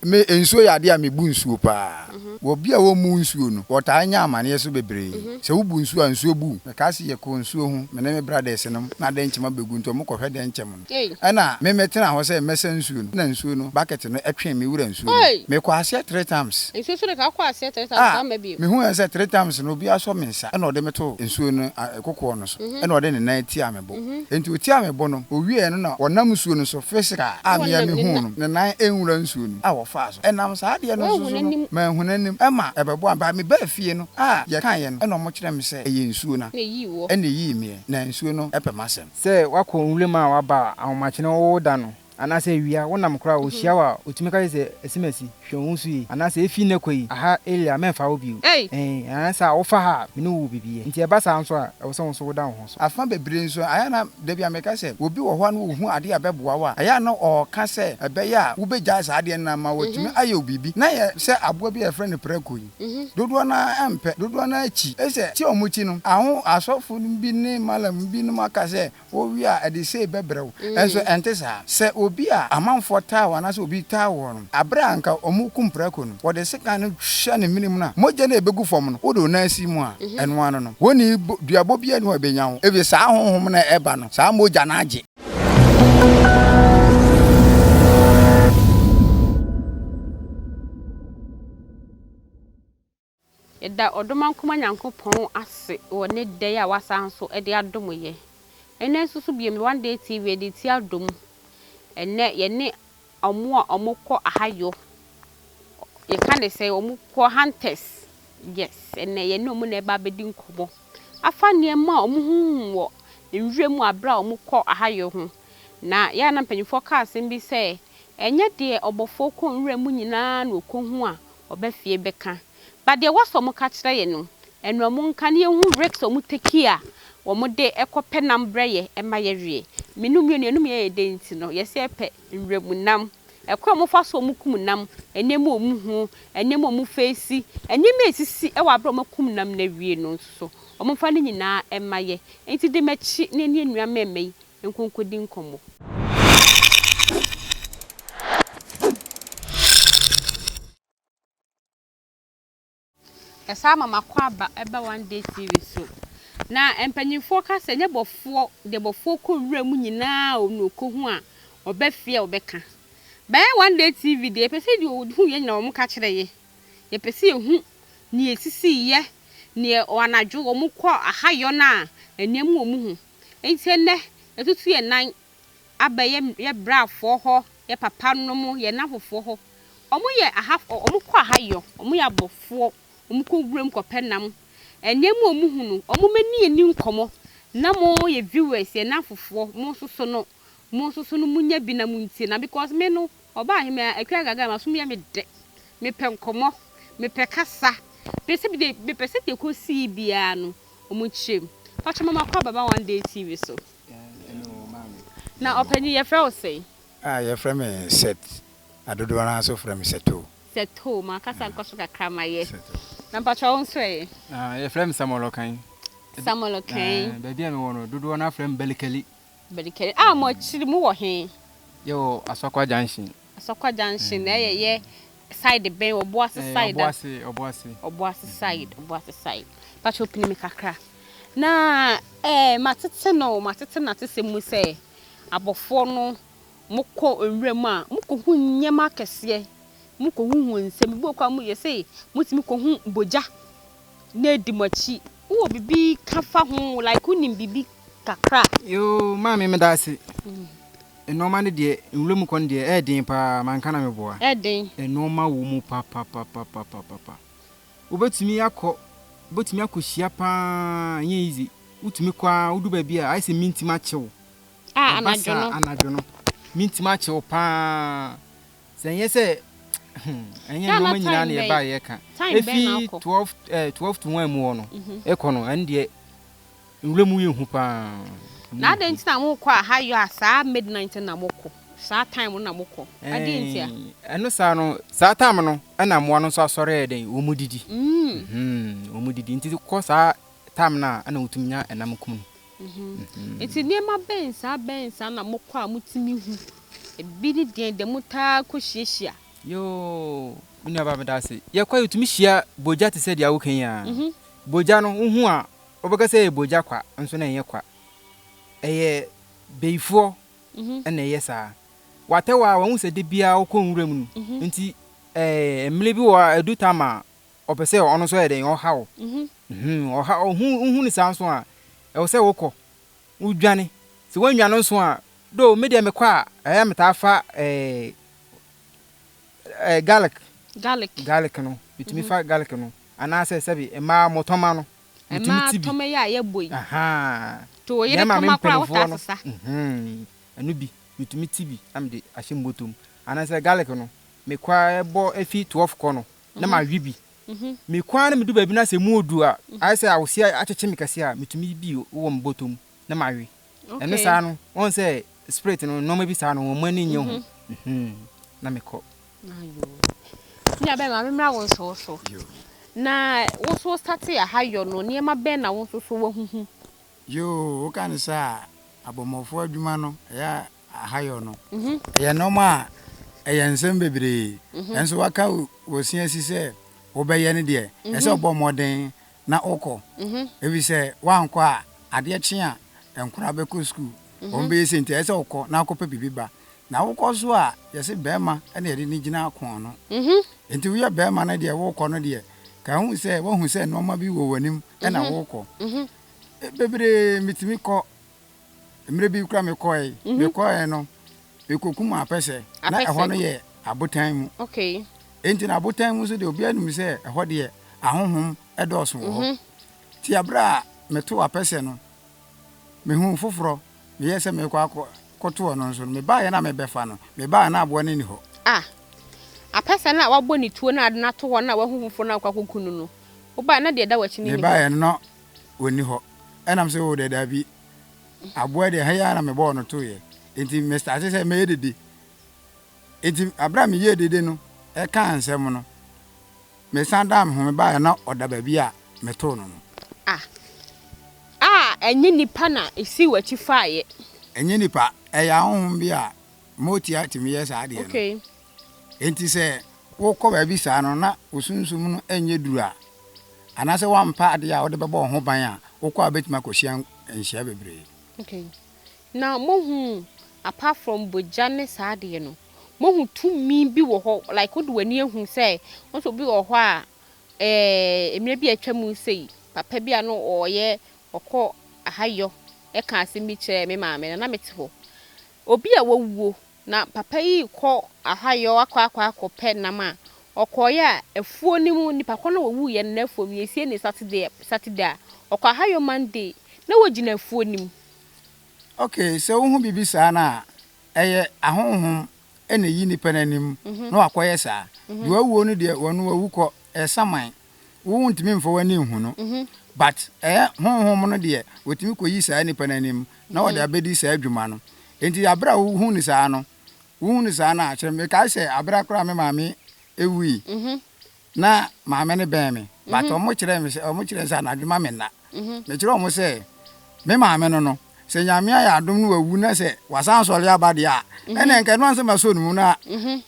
Me nsuo yɛ adeɛ a mebu nsuo paa. Obi a ɔmmu nsuo no, ɔtaa nya amaneɛ so bebree. Sɛ wobu nsuo a, nsuo bu wo. Mekaa se yɛkɔɔ nsuo ho, me ne me brothers nom, na dɛnkyɛm abɛgu nti wɔkɔhwɛ dɛnkyɛm no. Ɛna me metenaa hɔ sɛ mɛsa nsuo no, na nsuo no bucket no twee me wura nsuo no mu. Mekɔɔ aseɛ times. Nsuo so de ka wokɔɔ aseɛ times Ah, amma bio. mehuui sɛ times no obi asɔ me nsa ɛna ɔde me too nsuo no kokoɔ no so ɛna ɔde ne nan tiaa me bo. Enti otiaa me bo no, owieɛ no na ɔnam nsuo no so physical a me ara mehuu no, ne nan nwura nsuo no mu a wɔfaa so. Ɛnam saa adeɛ no nso so no, manhu n'anim ma ɛbɛboaa me. But mebaa fie no a yɛkaeɛ no, ɛna wɔkyerɛɛ me sɛ ɛyɛ nsuo no a ɛna ɛyii meɛ, na nsuo no pɛ m'asɛm. Sɛ woakɔ nwuram a woaba a, ahomakye no woda no, anaasɛ awia wonam koraa a, ohyia wo a, otumi ka kyerɛ sɛ, Asimasi, hwɛ wo ho so yie, anaasɛ efi nnɛ kɔ yi, aha area mɛmfa hɔ bio. Ɛɛ, anaasɛ a wofa ha a, me ne wo wɔ biribi yɛ. Nti ɛba saa nso a, ɛwɔ sɛ wo nso woda wo ho so. Afã bebree nso, ɛyɛ a na da bi a meka sɛ, obi wɔ hɔ a na ohu ade a ɛbɛboa wo a, ɛyɛ a na ɔreka sɛ ɛbɛyɛ a wubegyae saa adeɛ no na ama watumi ayɛ wo biribi. Na yɛ sɛ aboa bi a yɛfrɛ no prako yi. Dodoɔ no ara mpɛ, dodoɔ no ara kyi. Efisɛ kyi a wɔkyi no, aho asɔfo bi ne malam binom aka sɛ wowie a ɛde sei bɛbrɛ wo. Nanso ɛnte saa. Sɛ obi a amanfoɔ taa wo anaasɛ obi taa woɔ no, berɛ a anka wɔrekum prako no, wɔde sekan no hyɛ ne mene mu no a, mogya no a ɛbɛgu fam no, wode wo nan si mu a, ɛno ara no no, wɔnni duabɔ biara nni hɔ a ɛbɛnya wo, efisɛ saa honhom no a ɛreba no, saa mogya no agye. Yɛda Ɔdomankoma Nyankopɔn ase wɔ ne dɛ yi a wasan nso de adom yɛ. Ɛnnɛ nso so biom One Day TV yɛde ti adom. Ɛnnɛ yɛne ɔmo a ɔmo kɔ ahayɔ, yɛka ne sɛn, ɔmo kɔ hunters, yes, ɛnnɛ yɛne ɔmo na ɛba abɛdi nkɔmmɔ afa nneɛma a ɔmo huhu wɔ nwura mu aberɛ a ɔmo kɔ ahayɔ ho. Na yɛ a na mpanyinfoɔ ka asɛm bi sɛ, ɛnyɛ deɛ ɔbɔfoɔ kɔ nwura mu nyinaa na ɔkɔhu a ɔba fie bɛka but deɛ ɛwɔ sɛ ɔmo ka kyerɛ yɛ no ɛno ɔmo nka na yɛnhu risk a ɔmo take a wɔn de kɔ pɛ nam brɛ yɛ ɛma yɛ weɛ. Me ne wo mmienu yɛnom yɛ yɛ dɛ nti no yɛsɛ yɛpɛ nwura mu nam, ɛkwan a ɔmo fa so ɔmo kum nam, nneɛma a ɔmo hu, nneɛma a ɔmo face, nneɛma a esisi ɛwɔ abere a ɔmo akum nam no awie no nso so ɔmo nfa ne nyinaa ɛma yɛ. Nti di m'akyi na yɛne yɛn nua mmarima yi nko nkɔdi nkɔmmɔ. Ɛsan ma m'akwaaba ba One Day TV so. Na mpanyinfoɔ ka sɛ nyɛ bɔfoɔ deɛ bɔfoɔ kɔ nwura mu nyinaa o na ɔkɔhu a ɔba fie a ɔbɛka. Bɛyɛ One Day TV deɛ yɛpɛ sɛ deɛ ɔhu yɛ nyinaa wɔn ka kyerɛ yɛ. Yɛpɛ sɛ yɛhu nea ɛsisiiɛ, neɛ anadwo wɔn kɔ ahayɔ no a nneɛma wɔn hu. Enti ɛnnɛ yɛtutu yɛn nan aba yɛ yɛ braafoɔ hɔ, yɛ papa nom, yɛ nnamfofoɔ hɔ. Wɔn yɛ aha wɔn kɔ aha yɔ, wɔn yɛ abɔfoɔ, wɔn kɔ wuram kɔpɛ nam. Nneɛma a wɔn hu no, wɔn mɛni yɛn ni nkɔmɔ. Na mo yɛ viewers, yɛ nnamfofoɔ, mo nso so no, mo nso so no mo nya bi na mo ntie. Na because me no, ɔbaa ahemmaa Akua Gaga m'asom yɛ me dɛ. Mepɛ nkɔmɔ, mepɛ kasa. Pɛ sɛ mepɛ sɛ deɛ ɛkɔsii biara no, wɔn kyerɛ mu. Pakyɛ mama kɔ ababa One Day TV so. Na ɔpanyin yɛfrɛ wo sɛn? Ah yɛfrɛ me Seth na dodoɔ no ara nso frɛ me Sɛtoo. Sɛtoo, m'ankasa nkɔ so kakra ma yɛ. Na mpakyɛ wo nso ɛ? Ah yɛfrɛ me Samuel Ɔkan. Samuel Ɔkan. Baabi a mewɔ no dodoɔ no ara frɛ me Balikali. Balikali, ah mo akyiri mo wɔ he? Yɛwɔ Asɔkwa Junction. Asɔkwa Junction na ɛyɛ yɛ side bɛn Ɔboase side a? Ɔboase, Ɔboase. Ɔboase side, Ɔboase side. Pakyɛ pini me kakra. Na eh matete no, matete no atesɛm mu sɛ abɔfoɔ no mokɔ nwura mu a mokɔhu nneɛma akɛseɛ, mokɔhuhu nsɛm, ebi wɔ hɔ koraa a yɛse motumi kɔhu bogya na edi mo akyi. Wowɔ biribi ka fa ho like wonim biribi kakra a? Yoo maame medaase. Nnoɔma no deɛ nwura mu kɔ no deɛ ɛyɛ den paa manka na meboa. Ɛyɛ den. Nnoɔma wɔ mu papapapapapa. Wobɛtumi akɔ wobɛtumi akɔhyia paa ɛnyɛ easy. Wotumi kɔ ara wodu baabi a ayɛ sɛ mintim akye wo. Ah Ɛba anadwo saa no. anadwo no mintim akye wo paa. Sɛ ɛnyɛ sɛ hmm ɛnyɛ Yɛ a na nnoɔma nyinaa time na bɛn yɛba a yɛka. time bɛn na Efi wokɔ? 12 eh 12 to 1 mu hɔ no ɛkɔ no ɛno deɛ Nwura mu yɛ hu paa. Na adɛn nti na mokɔ a ha yɔ a saa midnight na mokɔ saa time no na mokɔ adɛn nti a. Ɛno saa no saa time no ɛna mmoa no nso asɔre ayɛ dɛn wɔn didi wɔn didi nti kɔ saa time no a ɛna wotumi nya ɛnam kum no. Nti nneɛma bɛn saa bɛn saa na mokɔ a motumi hu ebi ne deɛn deɛ motaa kɔ hyiahyia. Yoo, me nuabaa meda ase. Yɛkɔ a yɛtumi hyia bogya te sɛ deɛ woka yi ara. Bogya no, wohu a, wobɛka sɛ ɛyɛ bogya kwa, nso na ɛnyɛ kwa. Ɛyɛ bayifoɔ na ɛyɛ saa. Watɛw a, wahu sɛ da biara wokɔ nwura mu no, nti ɛɛ mmere bi wɔ hɔ a ɛdu tam a, ɔpɛ sɛ ɔno nso yɛ dɛn, ɔha wo. Ɔha, ɔhu, wohu no saa nso a, ɛwɔ sɛ wokɔ, wodwane. Sɛ woannwane nso a, though me deɛ mekɔ a, ɛyɛ a metaa fa ɛɛ ɛɛ garlic. Garlic. Garlic no, metumi fa garlic no, anaasɛ sɛbe mmaa motɔma no, metumi Mmaa ti bi. tɔma yi a yɛbɔ yi. Ahaa. To wo yere Yɛn maame tɔma koraa wotaa mpanimfoɔ no, sesa. mhm, ɛno bi, metumi ti bi na mede ahyɛ me bɔtɔ mu. Anaasɛ garlic no, mekɔ ara bɔ efi 12 kɔ no, na mawe bi. Mekɔ ara na medu baabi na sɛ emu odu a, ayɛ sɛ awɔse akyekye me kɛse a, metumi yi bi wɔ me bɔtɔ mu na mawe. Ɛno saa no, woahu sɛ spirit no, nneɛma bi saa no, wɔn ani nnye ho. Mhm, na mekɔ. Nua bɛrima, ma memmra wo nso wo so. Na wo nso wo startee ahayɔ no, nneɛma bɛn na wo nso so woahuhu? Yoo, woka no saa a, abɔmmɔfoɔ adwuma no, ɛyɛ ahayɔ no, ɛyɛ nnoɔma a ɛyɛ nsɛm bebree. Nanso woaka wo se asi sɛ wobɛyɛ no deɛ, ɛsɛ sɛ wobɔ mmɔden na wokɔ. Ɛfiri sɛ woankɔ a, adeɛ kye a, nkwadaa bɛkɔ sukuu, wɔbɛyɛ sei nti ɛsɛ sɛ wokɔ na wokɔpɛ biribi ba. Na wokɔ nso a, yɛse barima na yɛde no gyina ako ano. Nti woyɛ barima no deɛ wokɔ no deɛ, ka hu sɛ woahu sɛ nnoɔma bi wɔ w'anim na wokɔ. Bebree metumi kɔ. Mmerɛ bi koraa mekɔe, mekɔe no, mekɔkum apɛsɛ. Na ɛhɔ no yɛ abotan mu. Enti na abotan mu nso deɛ obiara nim sɛ ɛhɔ deɛ ahonhom dɔɔso wɔ hɔ. Nti berɛ a metoo apɛsɛ no, mehuu foforɔ, meyɛɛ sɛ merekɔ akɔto ɔno nso no, mebaeɛ na merebɛfa no, mebaeɛ na aboa no nni hɔ. Ah, apɛsɛ no a wabɔ ne tuo na ade no ato hɔ no a wahu foforɔ no a wokɔ akɔku no no, wobaeɛ na deɛ ɛda w'akyi no nni hɔ? Mebaeɛ no na ɔnni hɔ. Ɛna mese, oh deɛ daabi, aboa deɛ ha yi ara na mebɔɔ no toeɛ. Enti me starte sɛ mɛyɛ dede. Enti berɛ a meyɛɛ dede no, ɛkaa nsɛm no, mesan daa me ho, mebaeɛ na ɔda baabi a metoo no no. Ah, a ɛnyɛ nipa na esii w'akyi faeɛ. Ɛnyɛ nipa, ɛyɛ ahonhom bi a motia tumi yɛ saa adeɛ no. Okay. Enti sɛ wokɔ baabi saa no na wo sunsum no nyɛ duru a, anaasɛ woampa adeɛ a wode bɛbɔ wo ho ban a, wokɔ a wobɛtumi akɔhyia nhyia bebree. Okay. Na mohu apart from bogya ne saa adeɛ no, mohu tumi bi wɔ hɔ like wode w'ani ahu sɛ, wohu sɛ obi wɔ hɔ a ɛɛ mmerɛ bi a atwa mu sei, papa bi a na ɔyɛ ɔkɔ ahayɔ ɛka asɛm bi kyerɛɛ me maame no, na mete hɔ. Obi a wawuo Na papa yi rekɔ ahayɔ akɔ akɔ akɔpɛ nam a, ɔkɔeɛ a, afuo no mu, nipa korɔ no a ɔwuiɛ no n'afuo mu, yɛsie no Saturday Saturday a, ɔkɔ ahayɔ Monday, na wagyina afuo no mu. Ok, sɛ wohu biribi saa no a, ɛyɛ ahonhom na ɛyi nipa no anim na wakɔyɛ saa. Deɛ wawuo no deɛ, ɔno wawu kɔ, ɛyɛ saman. Wontumi mfa w'ani nhu no. But ɛyɛ honhom no deɛ, wɔtumi kɔyi saa nipa no anim na wɔde abɛdi saa adwuma no. Enti aberɛ a wohu no saa no, wohu no saa no a, kyerɛ mekae sɛ aberɛ koraa me maame wui, na maame no bɛn me, but wɔn kyerɛɛ me sɛ, wɔn kyerɛɛ sɛ anadwo ma me nna. Mekyerɛ wɔn sɛ me maame no no, sɛ Nyame ayɛ adom no wawu na sɛ wasan sɔre aba deɛ a, ɛnna nka ɛno ansa masɔ ne mu na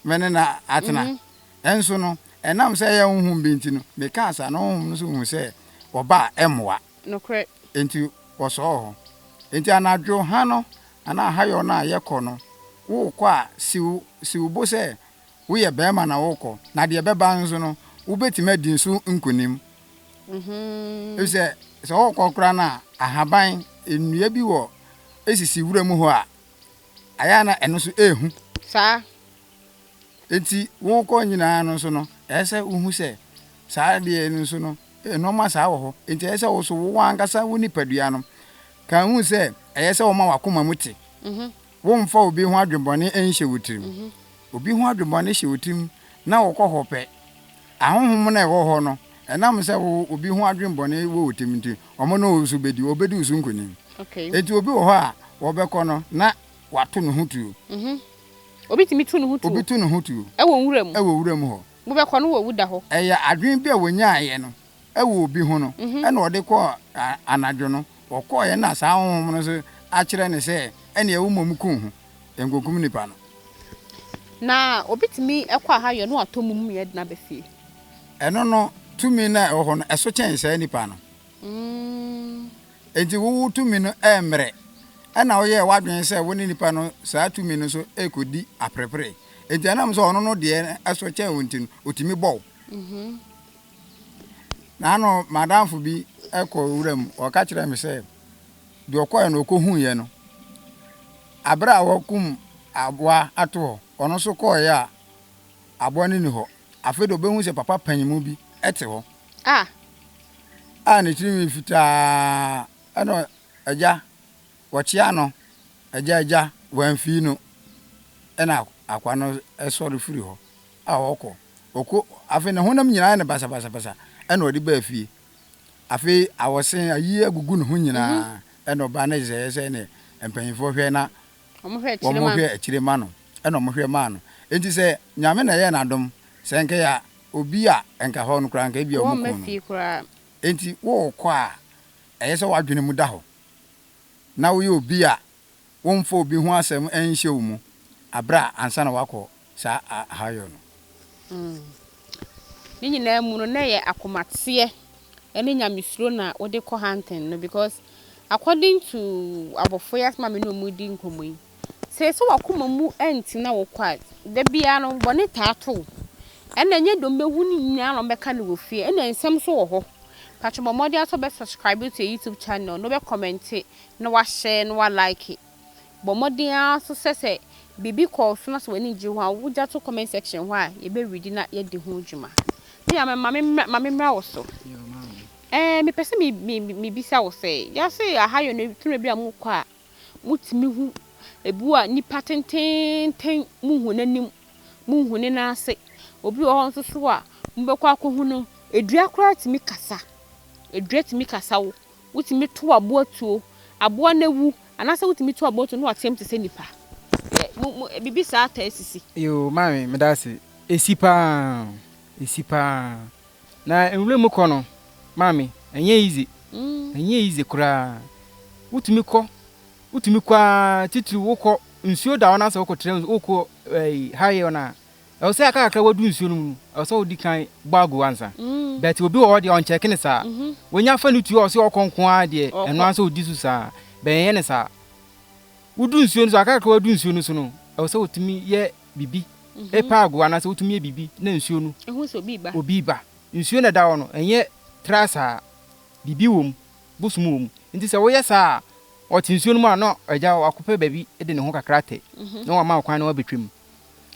me ne no atena. Nso no, ɛnam sɛ ɛyɛ honhom bi nti no, mekaa saa na honhom no nso hu sɛ ɔba a ɛmmoa. Nokorɛ. Enti wɔsɔɔ hɔ. Enti anadwo ha no anaa ahayɔ no a yɛkɔ no, worekɔ a, si wo si wo bo sɛ woyɛ barima na worekɔ, na deɛ ɛbɛba nso no, wobɛtumi adi so nkonim. Efisɛ sɛ worekɔ koraa no a, ahaban, nnua bi wɔ esisi wura mu hɔ a, ayɛ a na ɛno nso ɛrehu. Saa. Enti worekɔ nyinaa no nso no, ɛsɛ sɛ wohu sɛ saa adeɛ no nso no, nneɛma saa wɔ hɔ. Enti ɛyɛ sɛ wo nso wo ankasa wo nipadua no, ka hu sɛ ɛyɛ sɛ woma w'akoma mu te. Womfa obi ho adwemmɔne nhyɛ wo tirim. Obi ho adwemmɔne hyɛ wo tirim na wokɔ hɔ pɛ, ahonhom no a ɛwɔ hɔ no, ɛnam sɛ wo obi ho adwemmɔne wɔ wo tirim nti, wɔn ne wo nso bɛdi, wɔbɛdi wo so nkonim. Enti obi wɔ hɔ a, wɔbɛkɔ no na wato ne ho tuo. Obi tumi tu ne ho tuo. Obi tu ne ho tuo. Ɛwɔ nwura mu. Ɛwɔ nwura mu hɔ. Mobɛkɔ no wawu da hɔ. Ɛyɛ adwene bi a wɔnyaeɛ no wɔ obi ho no ɛna ɔde kɔɔ anadwo no. Ɔkɔeɛ na saa honhom no nso akyerɛ no sɛ ɛneɛ wo mmom ku wo ho, nkɔkum nipa no. Na obi tumi kɔ ahayɔ na watɔ mum yɛ de no aba fie. Ɛno no, tumi no a ɛwɔ hɔ no, ɛso kyɛn saa nipa no. Enti wo wo tumi no ɛremmrɛ. Ɛna woyɛɛ w'adwene sɛ wo ne nipa no saa tumi no nso rekɔdi aperepere. Enti ɛnam sɛ ɔno no deɛ ɛso kyɛn wo nti no, ɔtumi bɔ wo. Naano m'adamfo bi kɔɔ wuram, ɔka kyerɛɛ me sɛ deɛ ɔkɔeɛ no ɔkɔhuiɛ no, aberɛ a wɔakum aboa ato hɔ, ɔno nso kɔeɛ a aboa no nni hɔ. Afei deɛ ɔbɛhu sɛ papa panyinmu bi te hɔ. A. A ne tirinwi fitaa ɛna agya wɔkyea no agya agya wamfii no ɛna akwa no sɔre firi hɔ a ɔkɔ ɔkɔ afei ne honam nyinaa ayɛ no basabasabasa ɛna ɔde baa fie afei awɔsen ayi agugu ne ho nyinaa ɛna ɔbaa ne sɛ ɛsɛ ne mpanyinfoɔ hwɛ na wɔhwɛ akyire ma no ɛna wɔhwɛ maa no enti sɛ Nyame na ɛyɛɛ n'adom sɛ nka yɛ obi a nka hɔ no koraa nka ebia wɔn kum no. Enti worekɔ a ɛyɛ sɛ w'adwene mu da hɔ na woyɛ obi a womfa obi ho asɛm nhyɛ wo mu bere a ansa na woakɔ saa ahayɔ no. Ne nyinaa mu no na ɛyɛ akomateɛ ne nyamesuro na wode kɔ hunting no because according to abɔfoɔ yi asɛm a me ne wɔn redi nkɔmmɔ yi, sɛ sɛ w'akoma mu ɛnte na wokɔ a, da biara no bɔne taa to wo. Ɛna ɛnyɛ deɛ wɔbɛhu no nyinaa na wɔbɛka no wɔ fie, ɛna nsɛm nso wɔ hɔ. Patro bɔ mmɔden ara sɛ wobɛ subscribe to yɛ YouTube channel na wobɛ comment na wa share na wa like. Bɔ mmɔden ara nso sɛ sɛ biribi kɔɔ so na sɛ w'ani gye ho a wogya to comment section hɔ a yɛbɛ readi na yɛadi ho dwuma. Me nua ma me ma me mmra wo so. Ɛɛ mepɛ sɛ me me mebisa wo sɛ yɛase aha yɛ no tumi bi a mokɔ a motumi hu ebi wɔ a nipa tententen muhu n'anim muhu ne nan ase obi wɔ hɔ nso so a mobɛkɔ akɔhu no dua koraa tumi kasa dua tumi kasa wo wotumi to aboa tuo aboa no awu anaasɛ wotumi to aboa tuo na wateam te sɛ nipa mo mo biribi saa taa sisi. Yoo maame meda ase esi paa esi paa na nwura mu kɔ no maame ɛnyɛ easy ɛnyɛ easy koraa wotumi kɔ wotumi kɔ aa titiriw wokɔ nsuo da hɔ na sɛ wokɔ tra wokɔ ɛyi high no a Ɛwɔ sɛ aka kakra wadu nsuo no mu no, ɛwɔ sɛ wodi kan bɔ ago ansa. But obi wɔ hɔ deɛ ɔnkyɛke no saa. Wanya fa no tuo a ɔse ɔkɔ nko ara deɛ, ɛno ara sɛ ɔdi so saa. But yɛnyɛ no saa. Wodu nsuo no so, aka kakra wadu nsuo no so no, ɛwɔ sɛ wotumi yɛ biribi, pa ago anaasɛ wotumi yɛ biribi na nsuo no, obi reba. Nsuo no a ɛda hɔ no, ɛnyɛ tra saa. Biribi wɔ mu, bosom wɔ mu. Nti sɛ woyɛ saa a, ɔte nsuo no mu a na agya wakɔpɛ baabi de ne ho kakra atɛ na wama wo kwan na wabɛtwam.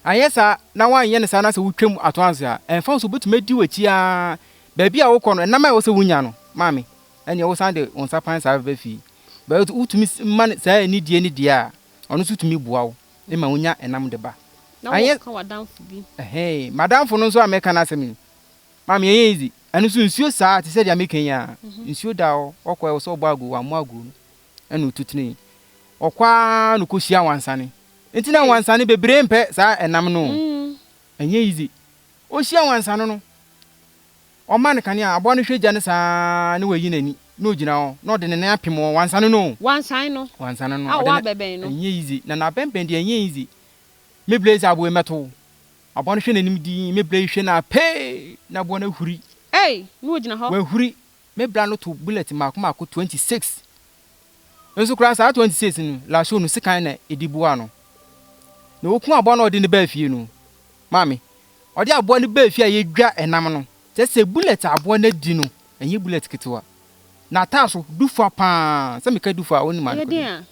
Anyɛ saa na woanyɛ no saa na sɛ wotwam ato anse a, ɛmfa ho sɛ obetumi adi w'akyi ara, baabi a wokɔ no, ɛnam a ɛwɔ sɛ wunya no, maame, ɛnneɛ wosan de wo nsa pan saa bɛba fie. But wotumi ma no saa anidie no deɛ a, ɔno nso tumi boa wo ma wonya ɛnam de ba. Na Anyɛ woka w'adamfo bi. Ɛhɛn, m'adamfo no nso a meka n'asɛm yi, maame, ɛnyɛ easy. Ɛno nso nsuo saa te sɛ deɛ meka yi ara, nsuo da hɔ, ɔkɔ ɛwɔ sɛ ɔbɔ ago, wammɔ ago no, ɛna ɔtu tenee. Ɔkɔ ara na ɔkɔhyia wansane. Nti na nwansane bebree mpɛ saa ɛnam no o. Ɛnyɛ easy. Ohyia nwansane no, ɔma no kanea, aboa no hwɛ gya no saa na wayi n'ani na ogyina hɔ na ɔde ne nan apem wɔ wansane no o. Wansane no? Wansane no. A ɔwɔ abɛbɛn no? Ɛnyɛ easy. Na n'abɛnbɛn deɛ ɛnyɛ easy. Me blaze aboa yi mɛto wo. Aboa no hwɛ n'anim dinn, me bla yi hwɛ no a pee na aboa no ahuri. Ei! Na ogyina hɔ. Wahuri. Me bla no to bullet mmaako mmaako 26. Nso koraa saa 26 no, Lasho no sekan na edi boaa no. Na okum aboa no a ɔde no baa fie no. Maame, ɔde aboa no baa fie a yedwa ɛnam no, kyerɛ sɛ bullet a aboa no adi no, ɛnyɛ bullet ketewa. Na ataa so, dufua paa. Sɛ meka dufua a, wonim ade Ɛyɛ den a?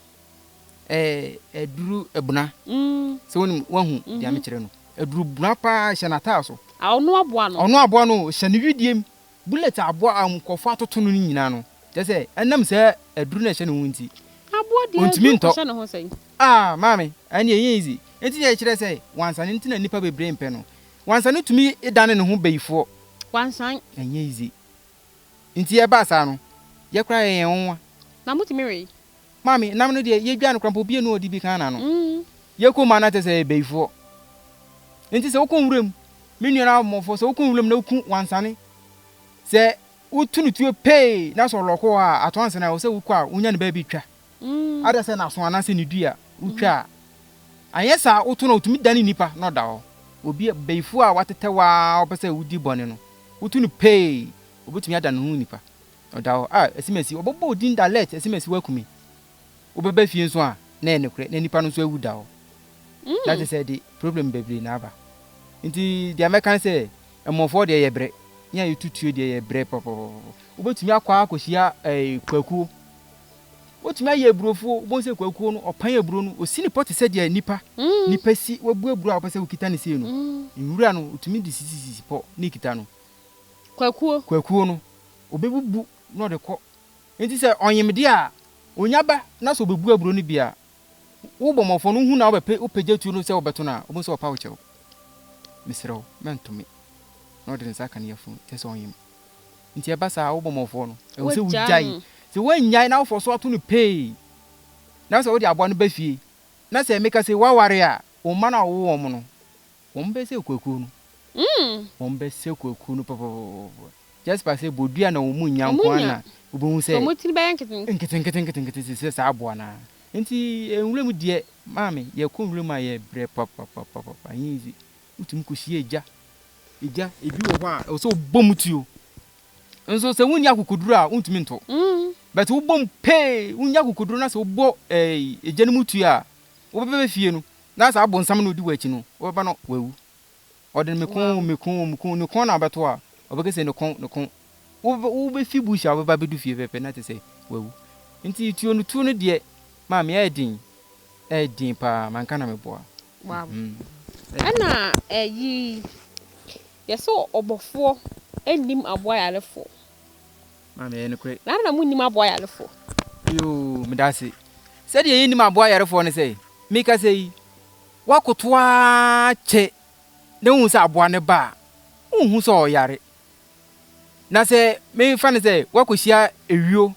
Ɛɛ, aduru abuna. Sɛ wonim, woahu deɛ mekyerɛ no. Aduru buna paa hyɛ n'ataa so. A ɔno aboa no? Ɔno aboa no o, hyɛ ne wedeɛ mu. Bullet a aboa a nkurɔfoɔ atoto no no nyinaa no, kyerɛ sɛ ɛnam saa aduru no a ɛhyɛ ne ho nti, Aboa deɛ ɔntumi aduru ntɔ. kɔhyɛ ne ho sɛn? Ah, maame, ɛnneɛ ɛnyɛ easy. Enti na ɛkyerɛ sɛ wansane nti na nnipa bebree mpɛ no. Wansane tumi dane ne ho bayifoɔ. Wansan. Ɛnyɛ easy. Nti ɛbaa saa no, yɛ koraa yɛyɛ yɛn nwonwa. Na motumi wee? Maame, nam no deɛ, yɛdwa no koraa mpo, obiara nni hɔ a ɔde bi ka n'ano. Yɛkɔ mu a na kyerɛ sɛ yɛyɛ bayifoɔ. Enti sɛ wokɔ nwura mu, me nuanom abɔmmɔfoɔ, sɛ wokɔ nwura mu na woku wansane, sɛ wotu no tuo pee na sɛ ɔlɔko hɔ a, ato ansa na ɛwɔ sɛ wokɔ a wonya no baabi twa. Ada sɛ n'aso anaasɛ ne dua wotwa a. Anyɛ saa a, woto no a, otumi dane nipa na ɔda hɔ. Obi a, bayifoɔ a watetɛ wo ara a ɔpɛ sɛ wodi bɔne no, woto no pee, obetumi ada ne ho nipa. Ɔda hɔ a, asimasi, ɔbɛbɔ wo din dalɛt, asimasi woaku me. Wobɛba fie nso a, na ɛyɛ nokorɛ, na nipa no nso awu da hɔ. Na kyerɛ sɛ ɛde problem bebree na aba. Nti deɛ mɛka ne sɛ, mmɔfoɔ deɛ yɛbrɛ, yɛn a yɛtu tuo deɛ yɛbrɛ papapapa. Wobɛtumi akɔ ara akɔhyia ɛɛ kwakuo. Wobɛtumi ayɛ aburofuo, wobɛhu sɛ kwakuo no, ɔpan aburo no, ɔsi ne pɔ te sɛ deɛ nipa, nipa si, wabu aburo a wopɛ sɛ wokita no sei no, nwura no, ɔtumi de sisisisi pɔ na ɛkita no. Kwakuo. Kwakuo no, ɔbɛbubu na ɔde kɔ. Enti sɛ ɔnyem deɛ a, ɔnya ba na sɛ ɔbɛbu aburo no bi a, wo bɔmmɔfoɔ no, wohu no a wobɛpɛ, wopagya tuo no sɛ wobɛto no a, wobɛhu sɛ ɔpa wo kyɛw. Mesrɛ wo, mɛnto me. Na ɔde ne nsa aka ne yafunu, kyerɛ sɛ ɔnyem. Nti ɛba saa a, wo bɔmmɔfoɔ no, ɛwɔ sɛ wogyae. Sɛ woannyae na wofɔ so ato no pee, na sɛ wode aboa no ba fie, na sɛ meka sɛ woaware a, wo mma no a wowoo wɔn no, Wɔn bɛ sɛ kuakuo no. Wɔn bɛ sɛ kuakuo no pɔpɔpɔpɔpɔ. Just by sɛ bodua na wɔn mu nnya nko ara na wobɛhu sɛ. Wɔn tiri bɛyɛ nketenkete. Nketenkete nketenkete te sɛ saa aboa no ara. Nti nwura mu deɛ maame yɛkɔ nwura mu a yɛbrɛ papapapapa ɛnyɛ easy. Wotumi kɔhyia egya. Egya ebi wɔ hɔ a ɛwɔ sɛ wobɔ mu tuo. Nso sɛ wonni akokoduro a wontumi nto. But wobɔ mu pee wonya akokoduro na sɛ wobɔ egya no mu tuo a wobɛba fie no Na saa bonsam no a odi w'akyi no, wobɛba no wawu. Ɔde no me kɔn o, me kɔn o, me kɔn o, ne kɔn na wobɛto a, ɔbɛka sɛ ne kɔn, ne kɔn. Wobɛba, wobɛfi bush a wobɛba abɛdu fie pɛpɛ na te sɛ wawu. Nti tuo no tuo no deɛ, maame ɛyɛ den, ɛyɛ den paa, manka na meboa. Wow. Ɛna ɛyi, yɛsɛ ɔbɔfoɔ nnim aboa yarefoɔ. Maame, ɛyɛ nokorɛ. Na adɛn na monnim aboa yarefoɔ? Yoo, medase. Sɛdeɛ yɛnnim aboa yarefoɔ ne sɛ, mekasa yi, woakoto ara kyɛ na wohu sɛ aboa no ba a, wonhu sɛ ɔyare. Na sɛ memfa no sɛ woakɔhyia ewuo,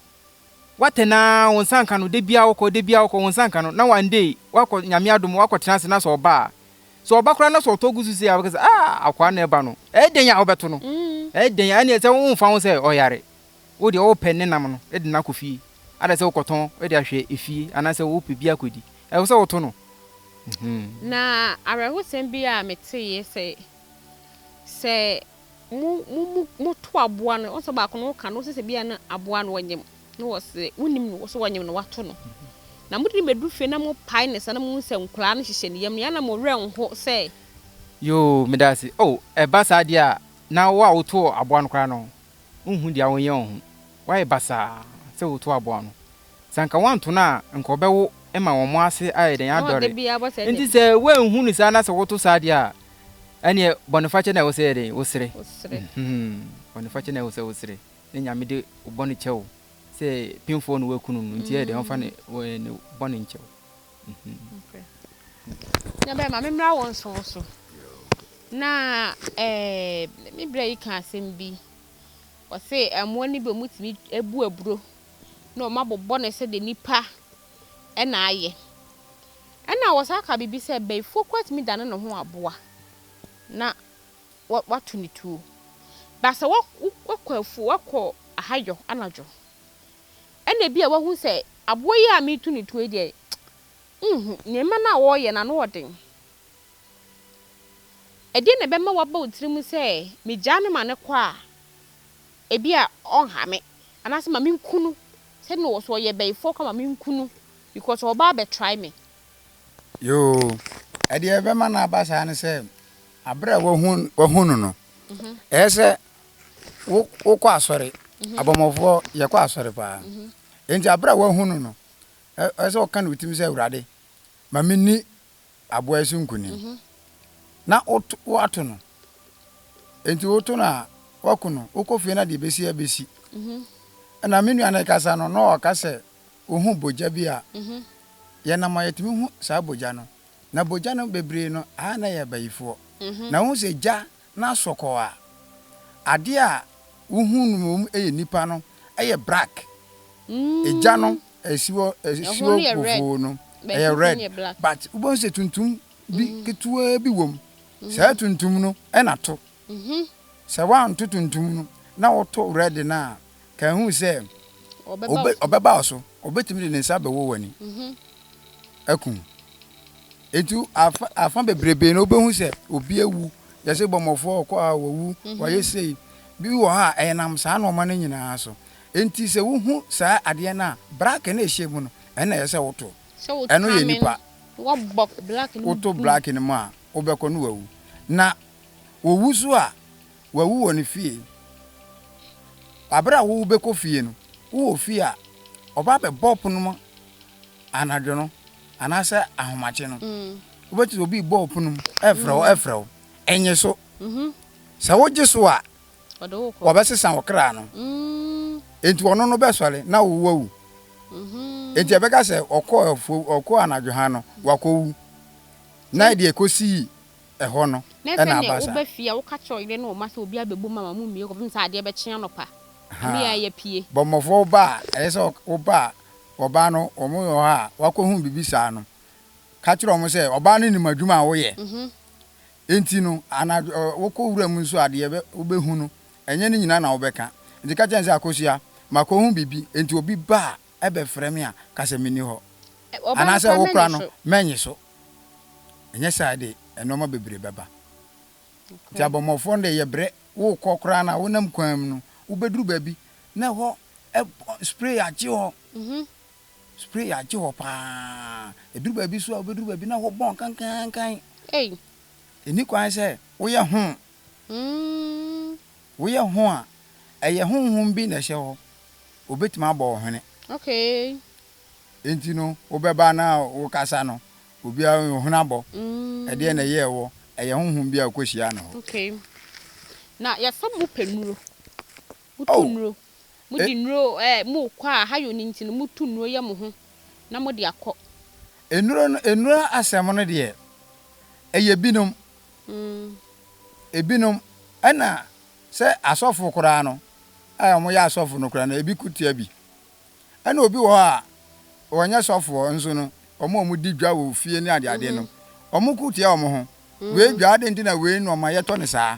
woatɛ no ara wo nsa nka no, da biara wokɔ, da biara wokɔ, wo nsa nka no, na one day woakɔ, Nyame adom, woakɔtena ase na sɛ ɔba a, Sɛ ɔba koraa na sɛ ɔtɔ gu so sei a, wobɛka sɛ, Ah, akoa na ɛba no. Ɛyɛ dɛn a wobɛto no? Ɛyɛ dɛn a ɛnneɛ sɛ womfa ho sɛ ɔyare. Wo deɛ wopɛ ne nam no de no akɔ fie. Ada sɛ wokɔtɔn de ahwɛ efie anaasɛ wopɛ bi akɔdi. Ɛwɔ sɛ woto no. Na awerɛhosɛm bi a meteeɛ sɛ, sɛ mo mo mo moto aboa no, wohu sɛ baako no woka no, wose sɛ bia na aboa no ɔnyem. Na wɔse, Wonnim no, wɔse wɔnyem no, wɔato no. Na mode no bɛduru fie na mopae ne nsa na mohu sɛ nkwadaa no hyehyɛ ne yam no, yɛ a na mo werɛ nho sɛ. Yoo, meda ase. Oh, ɛba saa deɛ a, na wo a wotoo aboa no koraa no, wonhu deɛ wonyɛ wo ho. Woayɛ basaa sɛ wotoo aboa no. Sɛ anka woanto no a, anka ɔbɛwo ma wɔn ase ayɛ dɛn adɔre. Enti sɛ woanhu no saa na sɛ woto saa deɛ a, ɛnneɛ bɔnefakyɛ na ɛwɔ sɛ yɛ dɛn? Wosrɛ. Mm-hmm. Bɔnefakyɛ na ɛwɔ sɛ wosrɛ. na Nyame de wo bɔne kyɛ wo sɛ pemfoɔ na waku no no nti ɛyɛ dɛn ɔmfa ne ne bɔne nkyɛ wo. Na bɛma me mmra wo nso wo so. Na eh, me bra yi ka asɛm bi. Ɔse mmoa no bi ɔmo tumi bu aburo na ɔmo abobɔ no sɛdeɛ nipa na ayɛ. Ɛna ɔsan ka biribi sɛ bayifoɔ koraa tumi dane ne ho aboa na wato ne tuo. But sɛ wakɔ afuo, wakɔ ahayɔ anadwo, ɛna ebi a wahu sɛ aboa yi a mereto ne tuo yi deɛ, nhu, nneɛma no a ɔreyɛ no ano ɔden. Ɛdeɛn na ɛbɛma waba wo tirim sɛ megyaa no ma no kɔ a, ebi a ɔnha me, anaasɛ ma menku no, sɛdeɛ ɔwɔ so ɔyɛ bayifoɔ koraa ma menku no because ɔreba abɛ try me. Yoo, ɛdeɛ ɛbɛma no aba saa ne sɛ, Bere a wahu wahu no no, ɛyɛ sɛ wo wokɔ asɔre. Abɔmmɔfoɔ yɛkɔ asɔre paa. Enti bere a wahu no no, ɛyɛ sɛ ɔka ne tirim sɛ Awurade, ma menni aboa yi so nkonim. Na woto woato no. Enti woto no a, woako no. Wokɔ fie na deɛ ɛbɛsi abɛsi. Ɛna me nua no rekasa no, na ɔka sɛ ohu bogya bi a, yɛnam a yɛtumi hu saa bogya no. Na bogya no bebree no a na yɛ abayifoɔ. Na wohu sɛ gya no asɔ kɔɔ a, adeɛ a wohu no mmom yɛ nipa no yɛ brak. Egya no ɛsi hɔ ɛsi hɔ kofoo no ɛyɛ red but wobɛhu sɛ tuntum bi ketewaa bi wɔ mu. Saa tuntum no na to. Sɛ woanto tuntum no na woto red no a, ka hu sɛ ɔbɛba wo so. Ɔbɛtumi de ne nsa abɛwɔ w'ani aku wo. Enti afa afa bebrebe no wobɛhu sɛ obi awu, yɛse bɔmmɔfoɔ ɔkɔ a wawu, wayɛ sei. Bi wɔ hɔ a ɛnam saa nnoɔma no nyinaa so. Enti sɛ wohu saa adeɛ no a, black no a ɛhyɛ mu no, ɛno na ɛsɛ sɛ woto. Ɛno yɛ nipa. Woto black no mu a, wobɛkɔ no wawu. Na owu so a, wawu wɔ ne fie. Bere a wobɛkɔ fie no, wowɔ fie a, ɔba abɛbɔ pono mu anadwo no anaasɛ ahomakye no. Wobɛte sɛ obi rebɔ pono mu, ɛrefrɛ wo, ɛrefrɛ wo. Ɛnnye so. Sɛ wogye so a, wɔbɛsesa wo kra no. Enti ɔno no bɛsɔre na wo wawu. Enti ɛbɛka sɛ ɔkɔɔ afuo, ɔkɔɔ anadwo ha no, wakɔwu. Na deɛ ɛkɔsii ɛhɔ no Na na sɛdeɛ aba saa. woba fie a, woka kyerɛ ɔyere ne wo mma sɛ obi abɛbom ama mommue kɔpem sɛ adeɛ bɛkye anɔpa. Ha. Ne yɛn yɛapue. Bɔmmɔfoɔ woba a, ɛyɛ sɛ woba a, ɔbaa no, wɔn wɔ hɔ a, wakɔhu biribi saa no, ka kyerɛ wɔn sɛ ɔbaa no nim adwuma a woyɛ. Enti no, anadwo, ɛ, wokɔ wura mu nso a, deɛ ɛbɛ, wobɛhu no, ɛnyɛ ne nyinaa na wobɛka. Enti ka kyerɛ no sɛ, Akosua, makɔhu biribi, enti obi ba a, ɛbɛfrɛ me a, ka sɛ menni hɔ. Ɛ, ɔbaa no Anaasɛ koraa wo koraa mɛnnye no, so. mɛnnye so. Ɛnyɛ saa de, nnoɔma bebree bɛba. Nti abɔmmɔfoɔ no deɛ yɛbrɛ, wokɔ koraa no a, wonam kwan mu no, wobɛduru baabi na ɛhɔ ɛbɔ, spray agye hɔ. Spray agye hɔ paa. Ɛduru baabi nso a, wobɛduru baabi na ɛhɔ bɔn kankankan. Ɛnni kwan sɛ woyɛ ho. Woyɛ ho a, ɛyɛ honhom bi na ɛhyɛ hɔ. Ɔbɛtumi abɔ wo hwene. Enti no, wobɛba na wokasa no, obiara wo hwene abɔ. Ɛdeɛn na ɛyɛɛ woɔ? Ɛyɛ honhom bi a wokɔhyiaa no hɔ. Okay. Na yɛsɛ mopɛ nnuro. Motu Oh! nnuro. Mode E. nnuro ɛ, mokɔ a, hayɔ no nti no, motu nnuro yɛ mo ho na mode akɔ. Nnuro no, nnuro asɛm no deɛ, ɛyɛ binom. Ebinom, ɛna sɛ asɔfo koraa no, a wɔyɛ asɔfo no koraa no, ebi ko tia bi. Ɛna obi wɔ hɔ a, ɔnyɛ sɔfoɔ nso no, wɔn a wɔdi dwa wɔ fie ne adeade no, wɔko tia wɔn ho. Wei dwa, adɛn nti na wei nnoɔma yɛtɔ no saa?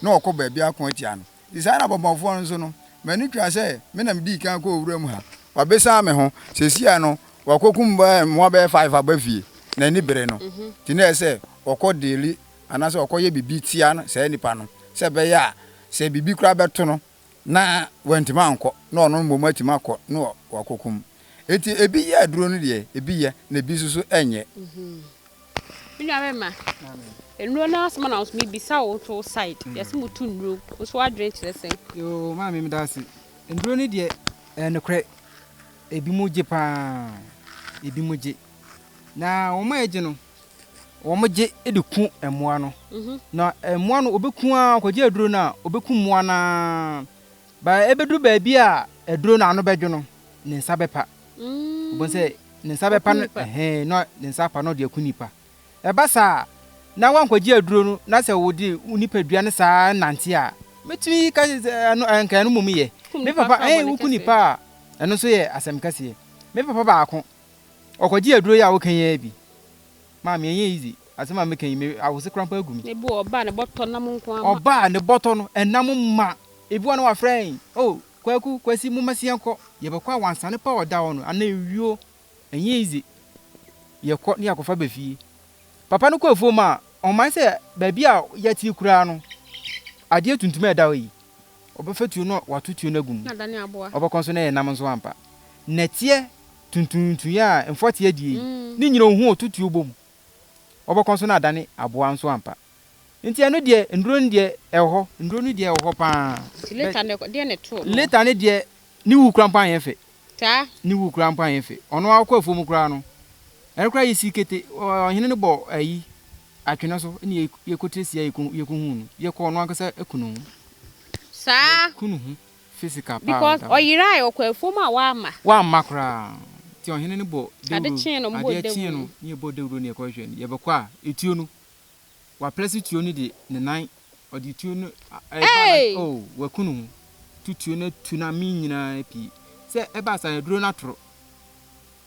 Na wɔkɔ baabi ako atia no. Nti saa na abɔmmɔfoɔ no nso no, m'ani tua sɛ me na medii kan kɔɔ wuram ha. Wɔabɛsiane me ho. Seesei ara no, wɔakɔkum mmoa bɛyɛ five aba fie. N'ani bere no. Nti na ɛyɛ sɛ wɔkɔ deali anaasɛ wɔkɔyɛ biribi tia saa nipa no sɛ ɛbɛyɛ a sɛ biribi koraa bɛto no na wantumi ankɔ na ɔno mmom atumi akɔ na wakɔkum. Enti ebi yɛ aduro no deɛ, ebi yɛ na ebi nso so nyɛ. Me nua bɛma, nnuro no asɛm na nso mebisa wo to side, yɛse mo tu nnuro, wo nso w'adwene kyerɛ sɛn? Yoo maame meda ase. Nnuro no deɛ ɛyɛ nokorɛ, ebi mo gye paa, ebi mo gye. Na wɔn a ɛgye no, wɔn gye de ku mmoa no. Na mmoa no ɔbɛku ara, ɔkɔgye aduro no a, ɔbɛku mmoa no ara. Ba ɛbɛduru baabi a aduro no ano bɛdwo no, ne nsa bɛpa. Wobɛhu sɛ ne nsa bɛpa no, ɛhɛn, na ne nsa apa na ɔde aku nipa. Ɛba saa a, na woankɔgye aduro no, na sɛ wode wo nipadua no saa nante a, mɛtumi ka sɛ ɛno, anka ɛno mmom yɛ. Me papa, ɛn, woku nipa a, ɛno nso yɛ asɛm kɛseɛ. Me papa baako, Ɔkɔgye aduro yi a woka yi ara bi. Maame ɛnyɛ easy. Asɛm a meka yi me awose koraa mpo agu me. Ebi wɔ ɔba a ne bɔtɔ nam nko ara ma. Ɔba a ne bɔtɔ no ɛnam ma. Ebi wɔ hɔ na wafrɛ yɛn, oh Kwaku, Kwasi momma se yɛnkɔ. Yɛbɛkɔ a wansane pa a ɔda hɔ no anaa ewuo. Ɛnyɛ easy. Yɛkɔ ne yɛakɔfa ba fie. Papa no kɔ afuom a, ɔmman sɛ baabi a yɛte yi koraa no, adeɛ tuntum a ɛda hɔ yi, Ɔbɛfa tuo na wato tuo no agu mu. Ɔbɛkɔ nso na ɛyɛ nam nso ampa. Nnɛteɛ tuntuntunn a mfɔteɛ die yi, ne nyina ohu ɔto tuo bɔ mu. Ɔbɛkɔ nso na adane aboa nso ampa. Nti ɛno deɛ, nnuro no deɛ ɛwɔ hɔ. Nnuro no deɛ ɛwɔ hɔ paa. Nti later no deɛ na ɛtoo no? Later no deɛ, ne wu koraa mpo anyɛ fɛ. Saa? Ne wu koraa mpo anyɛ fɛ. Ɔno ara ɔkɔ afuom koraa no, ɛno koraa yɛsii kete, ɔhene no bɔ ayi, Atwene so na yɛkɔtire sia yɛkɔhuu no. Yɛkɔɔ ɔno ankasa ku ne ho. Saa. Yɛku ne ho physical paa. Because ɔyerae ɔkɔ afuom a wamma. Wamma koraa. Nti ɔhene no bɔ dawuro. Ade kyee no ɔmo bɔɔ dawuro. Adeɛ kyee no na yɛbɔɔ dawuro na yɛkɔhwehwɛ no. Yɛbɛkɔ a etuo no waprɛse tuo no de ne nan ɔde tuo no ɛba na oh waku ne ho. To tuo no atu no amee nyinaa pii. Sɛ ɛbaa saa no aduro no atoro.